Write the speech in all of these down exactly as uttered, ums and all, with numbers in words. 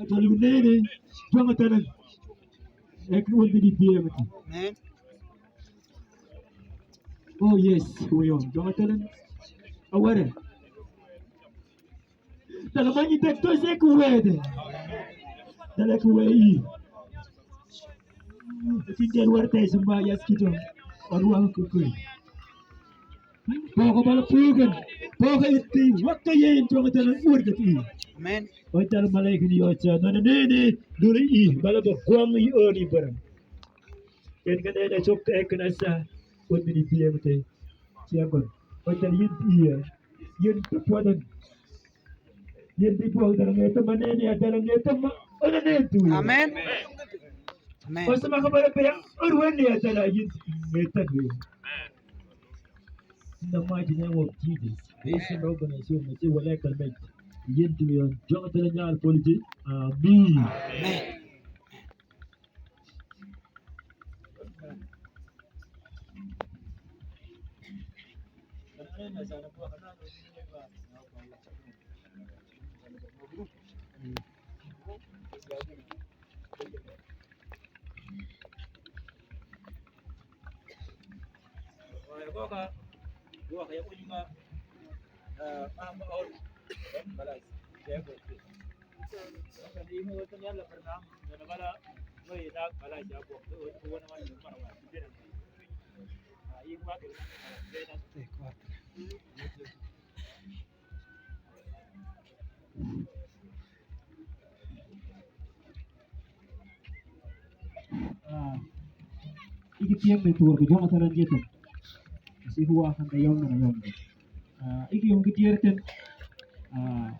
Tolu nene, juang tanan. Ek wal di biya mati. Amen. Oh yes, we on. Juang tanan. Aware. Dala manyi tek to se kuwede. Dala kuwe i. Tin del warte sumba yaskito. Arwa kukui. Poko bala pugan. Poko iti. Wakka ye into dala urgati. Amen. Oital malaika ni ocha. Nana nene. Duli i. Bala ba guang i oni barang. Ken kene na chok ek nasa. Kun mini biyang te. Siagon. Oital yin iya. Yin tupuadan. Yen di buang dalam ngeta ma nene, dalam ngeta ma, ona ne tu. Amen. Amen. Masa maka bala pera, orwen ne dalam yen ngeta tu. In the mighty name of Jesus. Bese no bana so me se wala kalmen. Yen tu yon, jong tala nyal politi. Amen. Amen. Ah, iki tiempo tur ke jong atalan jeto. Asi huwa handa yom na yom. Ah, iki yom ke tierten. Ah,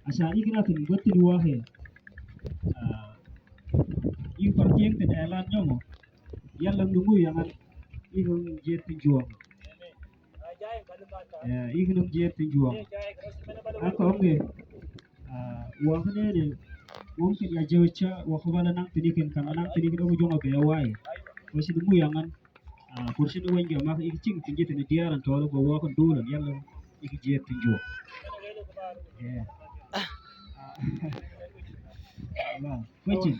asa iki natin botin wahe. Ah, iki par tiempo ten elan nyomo. Yalla nungu yangan iki yom jetin juang. Eh, ignum jer ti juang. Aka onge, ah, waka nene, mumkin ya jauh cha, waka bala nang tinikin, kan nang tinikin ogu jonga be wai. Wasi dumu yangan, ah, kursi nu wengi maka iki ching tinji tini diaran tolo go waka dulan, yalla iki jer ti juang. Eh. Wah, kwechin.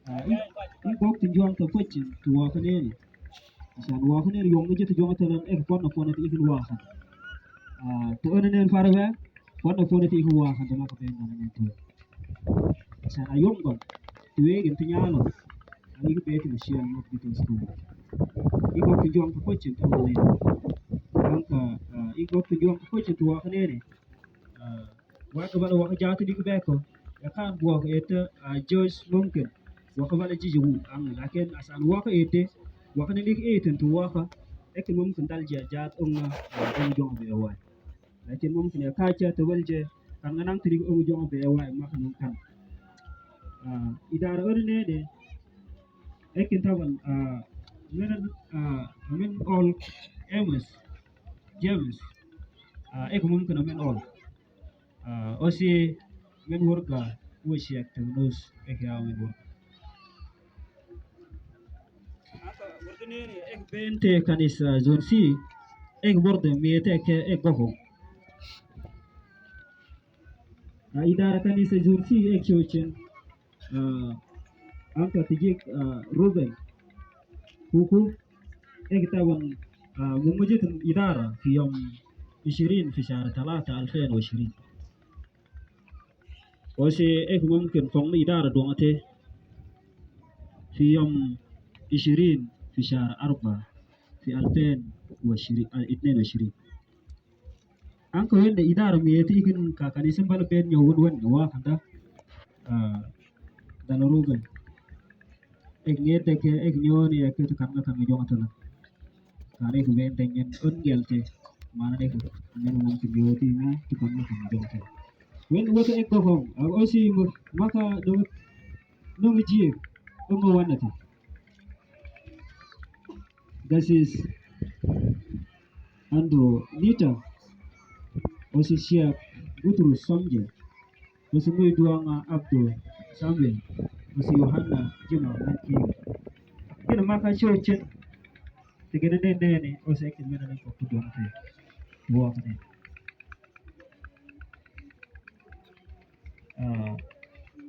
Ah, i, i gok ti juang ta kwechin, tu waka nene. Asan waka nene yong ije ti juang ta lan ek pona pona ti ikin waka. Ah, tu ene nene fara be, pona pona ti ikin waka, ta maka ben nene tu. Asan ayong gon, tu wegin ti nyalo. Ani ki beti masian mo bito school. I gok ti juang ta kwechin, tu nene. Angka, ah, i gok ti juang ta kwechin, tu waka nene. Ah, waka bala waka jati dik beko. Ya kan buak ete, ah, Joyce mumkin. Waka bala jiji wu ang, lakin asan waka ete, waka nilik ete tu waka. Eke mumkin dal jia jat unga, ah, unga jong be wai. Lakin mumkin ya kacha te wal je, kan nganang tilik unga jong be wai, maka nung kan. Ah, idara ori nene, eke taban, ah, men, ah, men all Amos, James, ah, eke mumkin men all. Ah, osi men wurga, osi ak te nus, ek ya men wurga. Aka wurga nene, ek bente kanisa zone C, ek borde miete ke ek goko. Ah, idara kanisa zone C, ek chochen. Ah, angka tijik, ah, Ruben. Kuku, ek tawan, ah, mumujit idara fi yom ishirin fi shahar talata alfen wa ishirin. Osi ek mumkin fong idara duang te fi yom ishirin fi shahar arba fi alfen wa ishirin, ah, itnen wa ishirin. Angka wende idara mi eti ikin ka kanisa bala ben nyo wun wen nyo wa kanda. Ah, dala Ruben. Ek ngete ke, ek nyoni ya ke tu kanga kanga jong tala. Kare ku ben tengen un gel te. Mana ne ku. Ngen mumkin yoti na tu kanga kanga jong tala. Wen woto ek gokong. Ah, osi mu, maka nung, nung jie. Unga wana te. That is Andrew Nita, osi Siak Butrus Samje, osi Mui Duanga Abdul Sambe, osi Yohana Juma Manki. Kina maka chochen, tegene nene, osi eke mena na kopu duang te. Buang ne. Ah,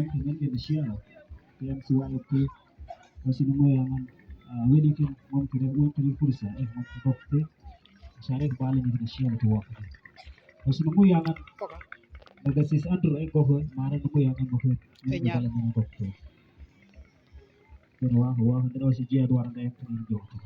mumkin nangge na share. P M C Y F T. Wasi nunguyangan, ah, welikin mumkin wintri fursa, eh, mumkin kokte. Share bali ni na share tu waktu. Wasi nunguyangan. Naga sis Andrew, eh, kokte. Mara nunguyangan kokte. Nunguyangan kokte. Dene wa, wa, dene wasi jia duara dene kokte.